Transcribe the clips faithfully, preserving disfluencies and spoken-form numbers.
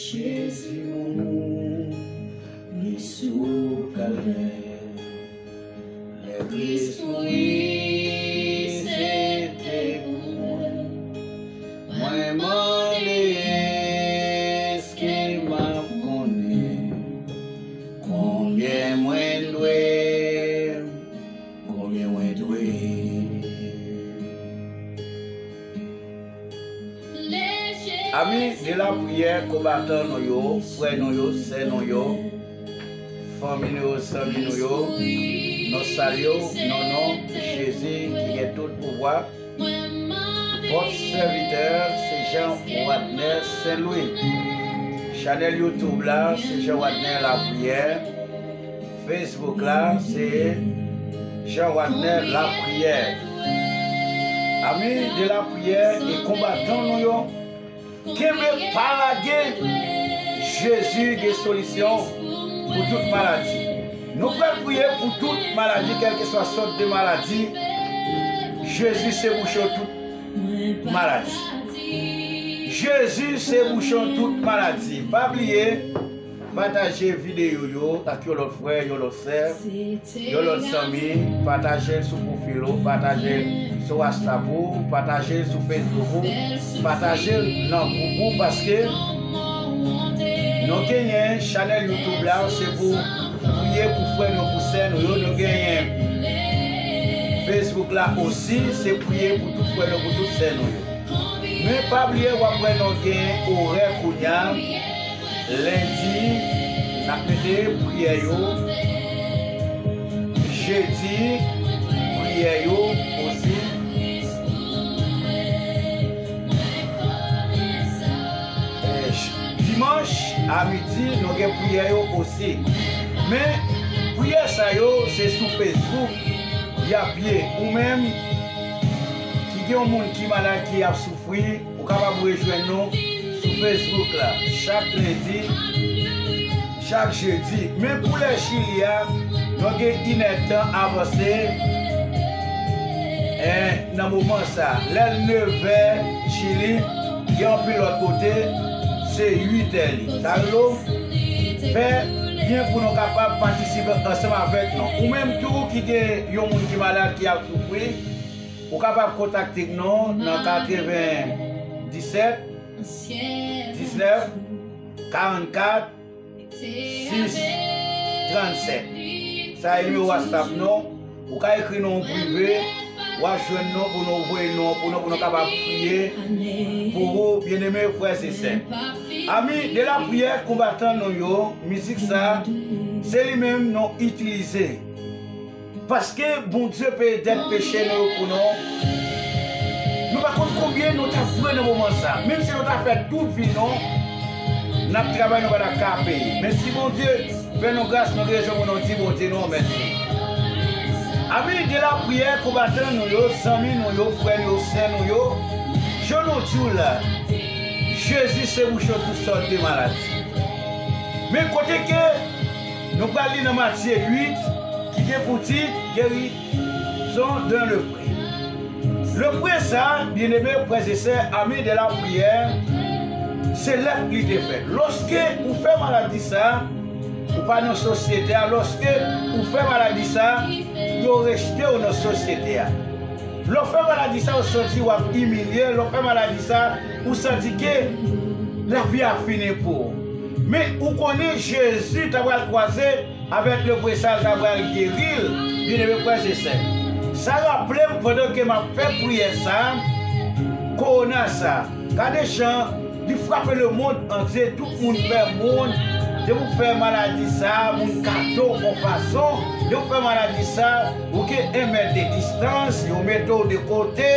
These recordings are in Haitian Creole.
Jezi mouri sou kalvè. Lè Kris mouri, se te pou mwen. Mwen mande, èske m ap konnen konbyen mwen dwe? Konbyen mwen dwe? Ami de lapriyè, konbatan nou yo, frè nou yo, sè nou yo, fanmi nou yo, zanmi nou yo, nou salye w nan non Jezi ki gen tout pouvwa. Vòt sèvitè se Jean Wadner Saint Louis. Chanèl YouTube la se Jean Wadner Lapriyè. Facebook la se Jean Wadner Lapriyè. Ami de lapriyè e konbatan nou yo, kenbe pa lage. Jezi gen solisyon pou tout maladi. Nou pral priye pou tout maladi, kèlkeswa sòt de maladi. Jezi se bouchon tout maladi. Jezi se bouchon tout maladi. Pa bliye, pataje videyo yo ak yon lòt frè, yon lòt sè, yon lòt zanmi. Pataje l sou pwofil ou, pataje l sou WhatsApp ou, pataje l sou Facebook ou, pataje l nan gwoup ou, paske nou genyen chanèl YouTube la, se pou priye pou frè nou, pou sè nou yo. Nou genyen Facebook la osi, se priye pou tout frè nou, pou tout sè nou yo. Men pa bliye, w ap wè nou gen orè kounye a. Lendi, n ap mete priyè yo. Jedi, priyè yo osi. Eh, ch-, dimanch a midi, nou gen priyè yo osi. Men, priyè sa yo, se sou Facebook y ap ye. Ou menm ki gen yon moun ki malad, ki ap soufri, ou kapab rejwenn nou sou Facebook la chak lendi, chak jedi. Men pou lè Chili a, nou gen inèdtan avanse, eh, nan moman sa. Lè l nevè Chili, gen anpil lòt kote, se uitè li. Sa vle di, fè byen pou nou kapab patisipe ansanm avèk nou. Ou menm tou ki gen yon moun ki malad, ki ap soufri, ou kapab kontakte nou nan katrevenndisèt, diznèf, karannkat, sis, trannsèt. Sa e nimewo WhatsApp nou. Ou ka ekri nou an prive, w a jwenn nou pou nou voye non pou nou, pou nou kapab priye pou ou, byeneme frè e sè. Ami de lapriyè, konbatan nou yo, mizik sa, se li menm nou itilize. Paske Bondye peye dèt peche nou yo pou nou. Nou pa konn konbyen nou ta dwe nan moman sa. Menm si nou ta fè tout vi nou, n ap travay, nou pa ta ka peye. Men si Bondye fè nou gras, nou gen rezon pou nou di Bondye nou mèsi. Ami de lapriyè, konbatan nou yo, zanmi nou yo, frè nou yo, sè nou yo, jan nou di w la, Jezi se bouchon tout sòt de maladi. Men kote ke nou pral li nan Matye uit, ki gen pou tit, guérison d'un lépreux. Lepre sa, byeneme frè e sè, ami de lapriyè, se lèp li te fè. Lòske ou fè maladi sa, ou pa nan sosyete a. Lòske ou fè maladi sa, yo rejte w nan sosyete a. Lè w fè maladi sa, ou santi w ap imilye. Lè w fè maladi sa, ou santi ke lavi a fini pou ou. Men ou konnen Jezi ta pral kwaze avèk lepre sa, l ta pral geri l, byeneme frè e sè. Sa raple m, pandan ke m ap fè priyè sa, kowona sa, gade jan li frape lemonn antye, tout moun pè moun. Depi w fè maladi sa, moun kado w yon fason. Depi w fè maladi sa, ou gen en mèt de distans, yo mete w de kote,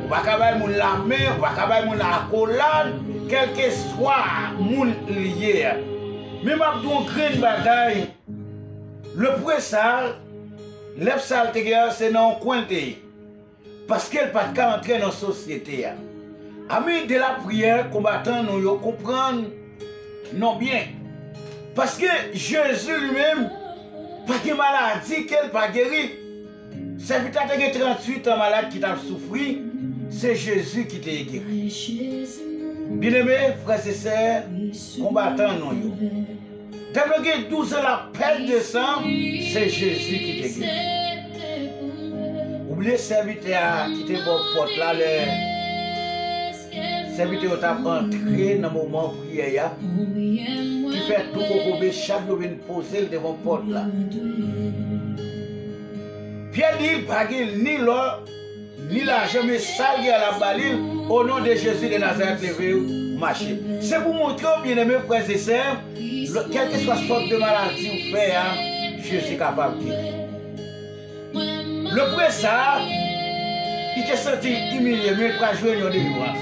ou pa ka bay moun lamen, ou pa ka bay moun akolad, kèlkeswa moun li ye a. Men m ap di w yon grenn bagay, lepre sa, lèp sa l te gen an, se nan yon kwen l te ye. Paske l pa t ka antre nan sosyete a. Ami de lapriyè, konbatan nou yo, konprann non byen. Paske Jezi li menm pa gen maladi ke l pa geri. Sèvitè a te gen tranntuit an malad ki t ap soufri, se Jezi ki te geri. Byeneme, frè e sè, konbatan nou yo. Depi gen douz an l ap pèdi san, se Jezi ki te geri. Ou bliye sèvitè a ki te bò pòt la lè sèvitè yo t ap antre nan moman priyè a, ki fè tou kokobe chak yo vin poze l devan pòt la. Pyè di l pa gen ni lò, ni lajan, men sa l gen an l ap ba li l, o non de Jezi de Nazarèt, leve w, mache. Se pou montre w, byeneme frè e sè, kèlkeswa sòt de maladi ou fè a, Jezi kapab geri. Lepre sa a, li te santi l imilye, men l pral jwenn yon delivrans.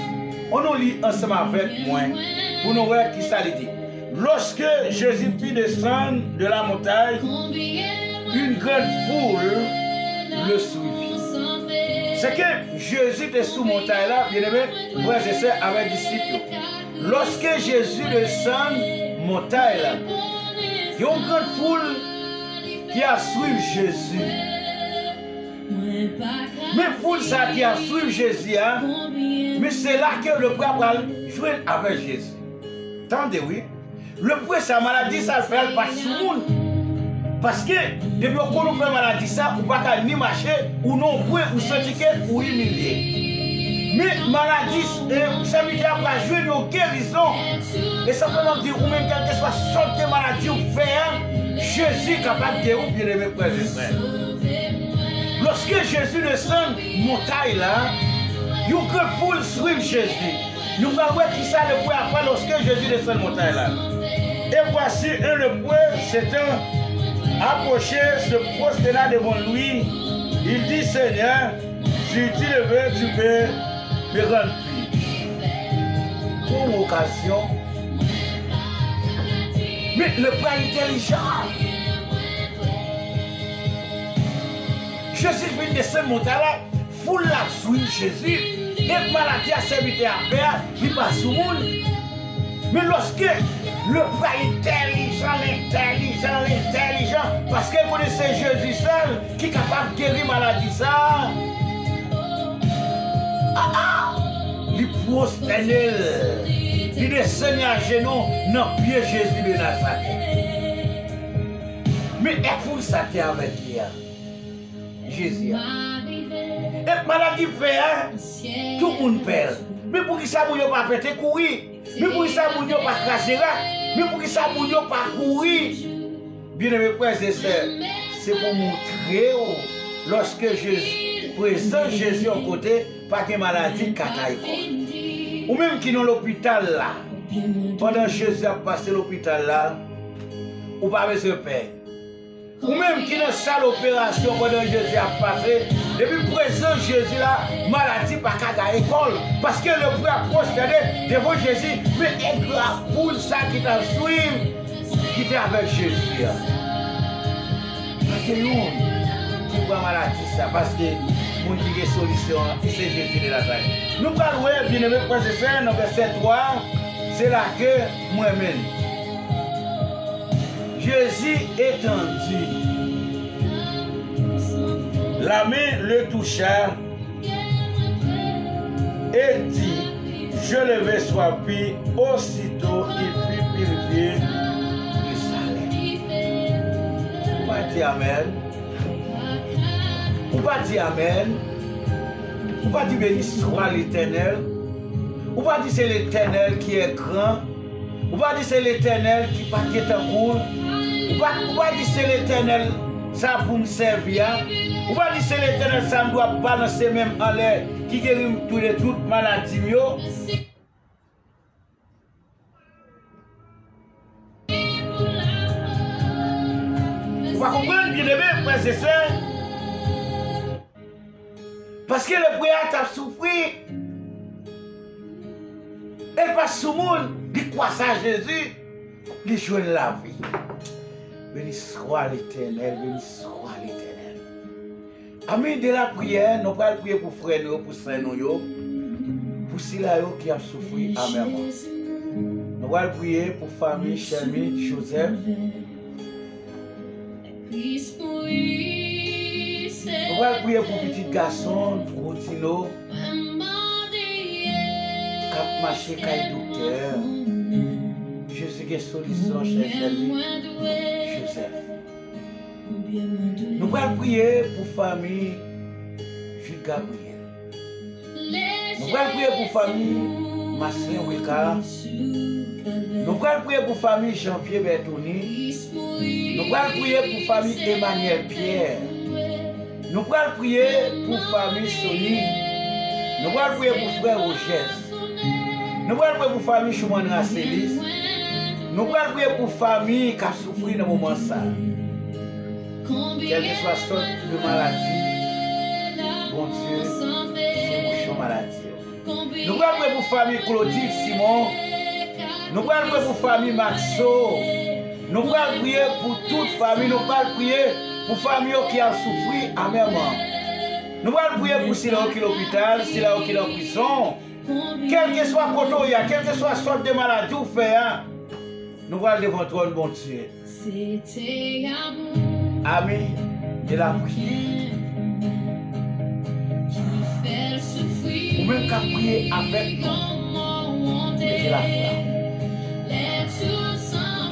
Ann nou li ansanm avèk mwen pou nou wè kisa li di. Lorsque Jésus fit descendre de la montagne, une grande foule le suivit. Se ke Jezi te sou montay la, byeneme, frè e sè, avèk disip yo. Lorsque Jésus descend montagne là, il y a une grande foule qui a suivi Jésus. Men foul sa ki ap swiv Jezi a, men se la ke lepre a pral jwenn avèk Jezi. Tande wi. Lepre sa, maladi sa l fè a, l pa sou moun. Paske, depi yo konn ou fè maladi sa, ou pa ka ni mache, ou nan yon kwen, ou santi ke ou imilye. Men maladi, e, sèvitè a pral jwenn yon gerizon. E sa fè m ap di, ou menm, kèlkeswa sòt de maladi ou fè a, Jezi kapab geri w, byeneme frè e sè. Lorsque Jésus descend montagne là, une grande foule suivit Jésus. Nou pral wè kisa lepre a fè lorsque Jésus descend montagne là. Et voici un lépreux s'étant approché, se prosterna devant lui. Il dit, Seigneur, si tu le veux, tu peux me rendre pur. Yon okazyon. Men lepre a entèlijan. Jezi vin desann montay la, foul la ap swiv Jezi, e maladi a sèvitè a fè a, li pa sou moun. Men lòske lepre a entèlijan, l entèlijan, l entèlijan, paske l konnen se Jezi sèl ki kapab geri maladi sa a. Ah, ah! Li pwostène l, li desann ajenou nan pye Jezi de Nazarèt. Men e foul sa te avèk li a, Jezi a. E maladi fè a, tout moun pè l. Men poukisa moun yo pa pete kouri? Men poukisa moun yo pa kraze rak? Men poukisa moun yo pa kouri? Byeneme frè e sè, se pou montre w, lòske Jezi, prezans Jezi yon kote, pa gen maladi k ka gaye kò l. Ou menm ki nan lopital la, pandan Jezi ap pase lopital la, ou pa bezwen pè. Ou menm ki nan sal operasyon pandan Jezi ap pase, depi prezans Jezi la, maladi pa ka gaye kò l, paske lepre a pwostène devan Jezi, men e gran foul sa ki t ap swiv, ki te avèk Jezi a. Pa gen youn ki pran maladi sa, paske moun ki gen solisyon an, se Jezi de Nazarèt. Nou pral wè, byeneme frè e sè, nan vèsè twa, se la ke mwen menm. Jésus étendit la main, le toucha, et dit, je le veux, sois pur. Aussitôt il fut purifié de sa lèpre. Ou pa di amèn? Ou pa di amèn? Ou pa di, béni soit l'Éternel? Ou pa di, se Letènèl ki è gran? Ou pa di se Letènèl ki pa gen tankou l? Ou pa, ou pa di se Letènèl sa pou m sèvi a? Ou pa di se Letènèl sa m dwe ap balanse men m anlè ki geri m tou de tout maladi m yo? Ou pa konprann, byeneme, frè e sè? Paske lepre a t ap soufri, e l pa sou moun, li kwaze a Jezi, li jwenn lavi. Béni soit l'Éternel, béni soit l'Éternel. Amen. De lapriyè, nou pral priye pou frè nou yo, pou sè nou yo, pou sila yo ki ap soufri amèman. Nou pral priye pou fanmi Chèmit Joseph. Nou pral priye pou pitit gason Routino k ap mache kay doktè. Jezi gen solisyon, chè sè li Joseph. Nou pral priye pou fanmi Jude Gabriel. Nou pral priye pou fanmi Marcelin Wilka. Nou pral priye pou fanmi Janvier Bertoni. Nou pral priye pou fanmi Emmanuel Pierre. Nou pral priye pou fanmi Sony. Nou pral priye pou frè Rogers. Nou pral priye pou fanmi Chouman Raselis. Nou pral priye pou fanmi k ap soufri nan moman sa. Kèlkeswa sòt de maladi, Bondye se bouchon maladi yo. Nou pral priye pou fanmi Claudie Simon. Nou pral priye pou fanmi Maxo. Nou pral priye pou tout fanmi. Nou pral priye pou fanmi yo ki ap soufri amèman. Nou pral priye pou sila yo ki lopital, sila yo ki nan prizon. Kèlkeswa kote w ye a, kèlkeswa sòt de maladi w fè a, nou pral devan twòn Bondye. Ami de la prière. Ou menm k ap priye avèk nou, mete lafwa.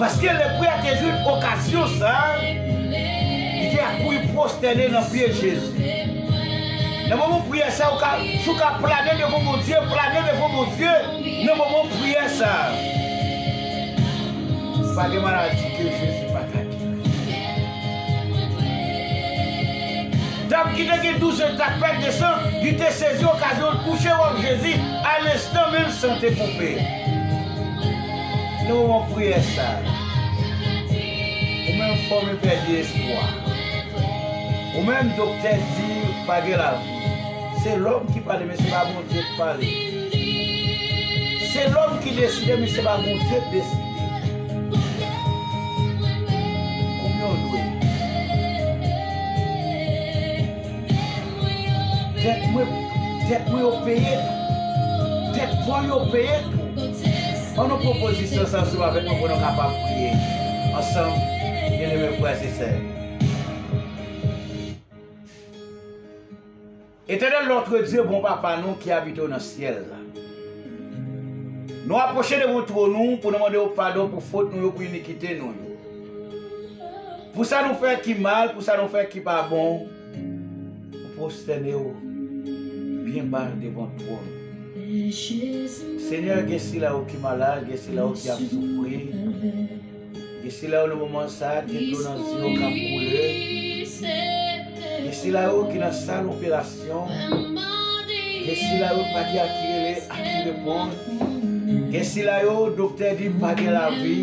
Paske leprè a te jwenn okazyon sa, li te akouri pwostène nan pye Jezi. Nan moman priyè sa, ou ka, si w ka plane devan Bondye, plane devan Bondye nan moman priyè sa. Pa gen maladi ke Jezi pa ka geri. Dam ki te gen douz an, t ap pèd de san, li te sezi okazyon l touche wòb Jezi, a lenstan menm san te koupe. Nan moman priyè sa, ou menm fanmi pèdi espwa. Ou menm doktè di pa gen lavi. Se lòm ki pale, men se pa Bondye k pale. Se lòm ki deside, men se pa Bondye k deside. Konbyen w dwe? Dèt mwen, dèt mwen yo peye tou. Dèt pòl yo peye tou. An nou pran pozisyon sa ansanm avèk mwen pou nou kapab priye ansanm, byeneme frè e sè. Etènèl, notre Dieu, bon Papa nou ki abite w nan syèl la. Nou apwoche devan twòn ou pou nou mande w padon pou fot nou yo, pou inikite nou yo. Pou sa nou fè ki mal, pou sa nou fè ki pa bon, nou pwostène w byen ba devan twòn ou. Senyè, gen sila yo ki malad, gen sila yo ki ap soufri. Gen sila yo nan moman sa a, gen dlo nan zye yo k ap koule. Gen sila yo ki nan sal operasyon. Gen sila yo pa gen a ki rele, a ki reponn. Gen sila yo, doktè di pa gen lavi.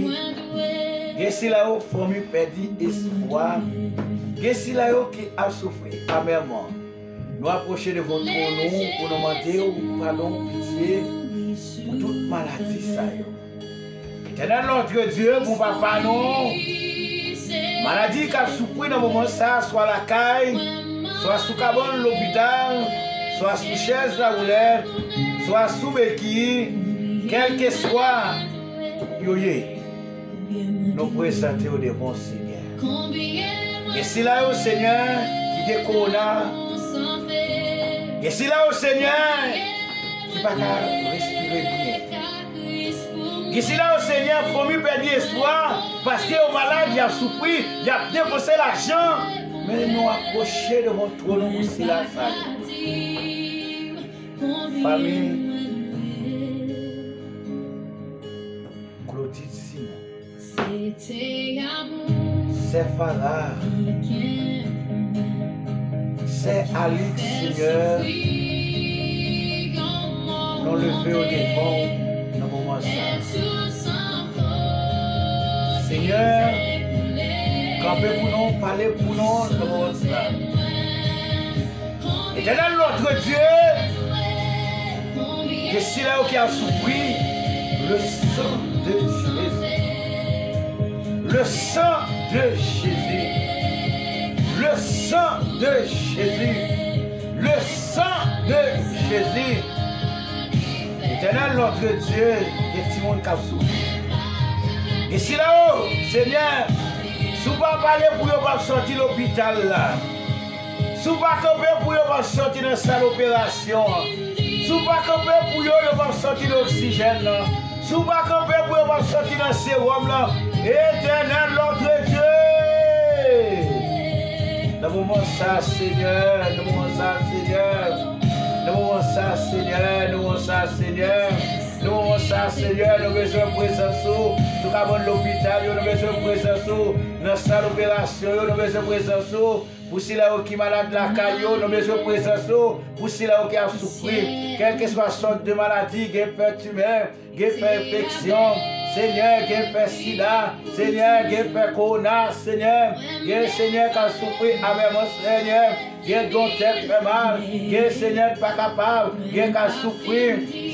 Gen sila yo, fanmi pèdi espwa. Gen sila yo ki ap soufri amèman. Nou apwoche devan twòn ou pou nou mande w padon, pitye pou tout maladi sa yo. Etènèl notre Dieu, bon Papa nou, maladi k ap soufri nan moman sa, swa lakay, swa sou kabann lopital, swa sou chèz lawoulèt, swa sou beki, kèlkeswa yo ye, nou prezante yo devan w, Senyè. Gen sila yo, Senyè, ki gen kowona. Gen sila yo, Senyè, ki pa ka respire byen. Gen sila yo, Senyè, fanmi pèdi espwa, paske yo malad, y ap soufri, y ap depanse lajan. Men nou apwoche devan twòn ou pou sila sa yo. Fanmi Clotilde Simon. Sè Farah, sè Alix, Senyè, nou leve yo devan w nan moman sa. Senyè, kanpe pou nou, pale pou nou nan moman sa. Etènèl notre Dieu, gen sila yo ki ap soufri, le sang de Jésus. Le sang de Jésus. Le sang de Jésus. Le sang de Jésus. Etènèl notre Dieu, gen timoun k ap soufri. Gen sila yo, Senyè, si w pa pale pou yo, p ap sòti lopital la. Si w pa kanpe pou yo, w p ap sòti nan sal operasyon an. Si w pa kanpe pou yo, yo p ap sòti nan oksijèn nan. Si w pa kanpe pou yo, w p ap sòti nan sewòm lan. Etènèl, notre Dieu! Nan moman sa, Senyè, nan moman sa, Senyè, nan moman sa, Senyè, nan moman sa, Senyè, nan moman sa, Senyè, nou bezwen prezans ou. Sou kabann lopital yo, nou bezwen prezans ou. Nan sal operasyon yo, nou bezwen prezans ou. Pou sila yo ki malad lakay yo, nou bezwen prezans ou. Pou sila yo ki ap soufri, kèlkeswa sòt de maladi, gen fè timè, gen fè enfeksyon, Senyè, gen fè sida, Senyè, gen fè kowona, Senyè, gen, Senyè, k ap soufri amèman, Senyè, gen dontè k fè mal, gen, Senyè, k pa kapab, gen k ap soufri,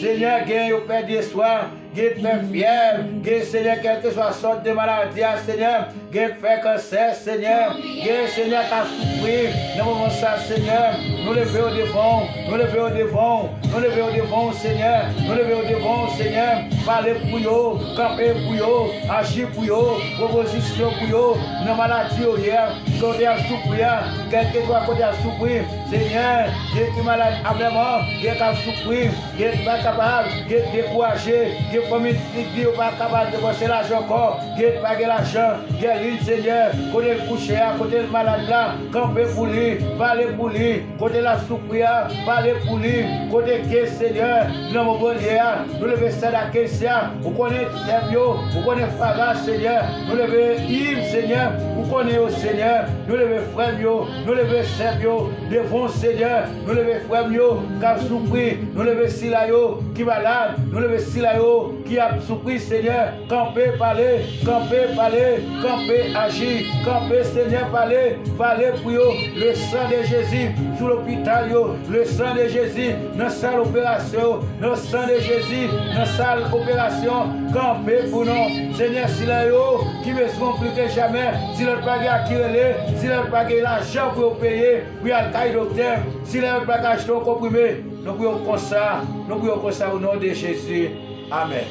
Senyè, gen yo pèdi espwa, gen k fè fyèv, gen, Senyè, kèlkeswa sòt de maladi a, Senyè, gen k fè kansè, Senyè, gen, Senyè, k ap soufri nan moman sa, Senyè. Nou leve yo devan w, nou leve yo devan w, nou leve yo devan w, Senyè, nou leve yo devan w, Senyè. Pale pou yo, kanpe pou yo, aji pou yo, pwopozisyon pou yo, nan maladi yo ye a, kote y ap soufri a, kèlkeswa kote y ap soufri, Senyè, gen ki malad amèman, gen k ap soufri, gen k pa kapab, gen k dekouraje, gen fanmi ki di yo pa kapab depanse lajan ankò, gen k pa gen lajan, gen li, Senyè, kote l kouche a, kote l malad la, kanpe pou li, pale pou li, kote l ap soufri a, pale pou li, kote ke, Senyè, nan moman l ye a, nou leve Sèda Kesia, ou konnen sèv yo, ou konnen Fara, Senyè, nou leve Im, Senyè, ou konnen yo, Senyè, nou leve frè m yo, nou leve sè m yo, devan w, Senyè, nou leve frè m yo k ap soufri, nou leve sila yo ki malad, nou leve sila yo ki ap soufri, Senyè, kanpe, pale, kanpe, pale, kanpe, aji, kanpe, Senyè, pale, pale pou yo, le sang de Jésus sou lopital yo, le sang de Jésus nan sal operasyon yo, le sang de Jésus nan sal operasyon, kanpe pou nou, Senyè, sila yo ki bezwen pli ke jamè, sila yo pa gen a ki rele, sila yo pa gen lajan pou yo peye, pou y al kay doktè, sila yo pa ka achte yon konprime, nou priye w konsa, nou priye w konsa, o non de Jezi. Amèn.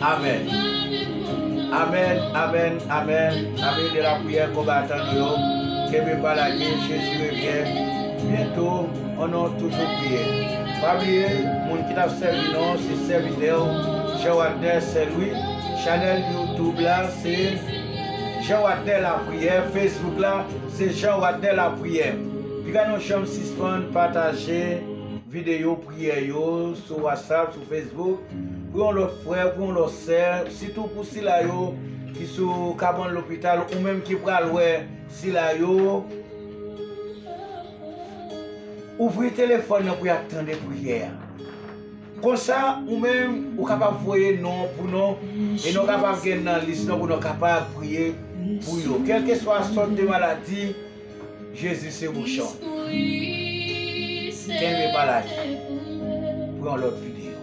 Amèn. Amèn, amèn, amèn. N ap ede lapriyè konbatan nou yo. Kenbe pa lage, Jezi revyen byento, o non toujou priye. Pa bliye, moun ki t ap sèvi nou, se sèvitè w, Jean Wadner Saint Louis. Chanèl YouTube la, se Jean Wadner Lapriyè. Facebook la, se Jean Wadner Lapriyè. Piga nou janm sispann pataje videyo priyè yo sou WhatsApp, sou Facebook, pou yon lòt frè, pou yon lòt sè, sitou pou sila yo ki sou kabann lopital, ou menm ki pral wè sila yo. Ouvri telefòn nan pou y ap tande priyè a. Konsa, ou menm, ou kapab voye non pou nou, e nou kapab gen nan lis nou pou nou kapab priye pou yo. Kèlkeswa sòt de maladi, Jezi se bouchon. Kenbe pa lage. Pou yon lòt videyo.